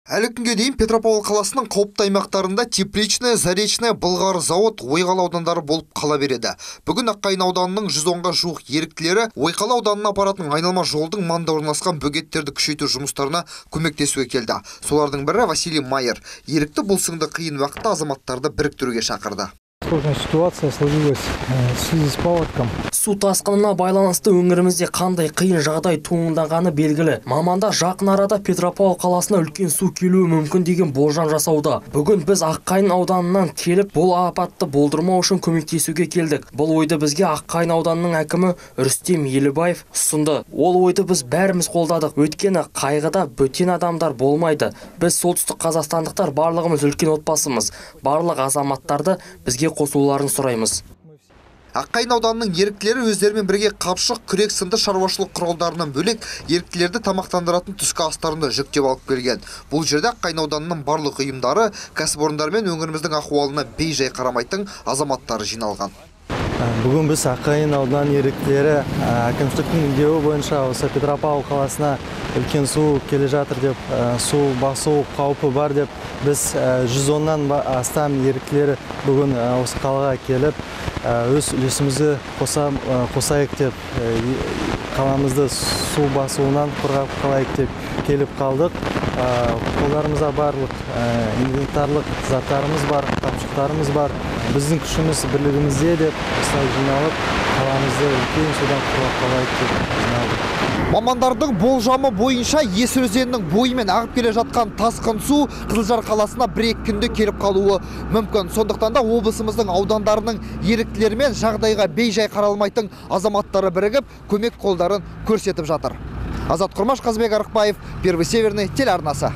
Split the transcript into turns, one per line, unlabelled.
Әлі күнге дейін Петропавл қаласының қауіпті аймақтарында Тепличная, Заречная, Былғары зауыт, Ойқала аудандары болып қала береді. Бүгін Аққайың ауданының 110-ға жуық еріктілері Ойқала ауданына апаратын айналма жолдың маңында орналасқан бөгеттерді күшейту жұмыстарына көмектесуге келді. Солардың бірі Василий Майер. Ерікті бұл сынды қиын уақытта азаматтарды біріктіруге шақырды.
Сложная ситуация сложилась в связи с паводком.
Су тасқынына байланысты өңірімізде қандай қиын жағдай туындағаны белгілі. Мамандар жақын арада Петропавл қаласына үлкен су келуі мүмкін деген болжам жасауда. Бүгін біз Аққайың ауданынан келіп, бұл апатты болдырмау үшін көмектесуге келдік. Бұл ойды бізге Аққайың ауданының әкімі Рүстем Елібаев ұсынды. Ол ойды біз бәріміз қолдадық. Өйткені қайғыда бөтен адамдар болмайды. Біз солтүстік қазақстандықтар барлығымыз үлкен отбасымыз. Барлық азаматтарды бізге қосуларын сұраймыз.
Аққайың ауданының еріктілері өздерімен бірге қапшық, күрек сынды шаруашылық құралдарынан бөлек еріктілерді тамақтандыратын түскі астарын да жүктеп алып келген. Бұл жерде Аққайың ауданының барлық ұйымдары, кәсіпорындар мен өңіріміздің ахуалына бей-жай қарамайтын азаматтары жиналған.
Бүгін біз Аққайың ауданының еріктілері әкімшіліктің үндеуі бойынша осы Петропавл қаласына үлкен су келе жатыр деп, су басу қаупі бар деп біз 110-нан астам еріктілері бүгін осы қалаға келіп, өз үлесімізді қосайық деп, қаламызды су басуынан қорғап қалайық деп келіп қалдық. Қолдарымызда барлық инвентарлық заттарымыз бар, қапшықтарымыз бар. Біздің күшіміз бірлігімізде деп осылай жиналып, қаламызды үлкен судан қорғап қалайық деп жиналдық.
Мамандардың болжамы бойынша Есіл өзенінің бойымен ағып келе жатқан тасқын су Қызылжар қаласына бір-екі күнде келіп қалуы мүмкін. Сондықтан да облысымыздың аудандарының еріктілерімен жағдайға бей-жай қаралмайтын азаматтары бірігіп, көмек қолдарын көрсетіп жатыр. Азат Құрмаш, Қазбек Арықбаев, Первый Северный телеарнасы.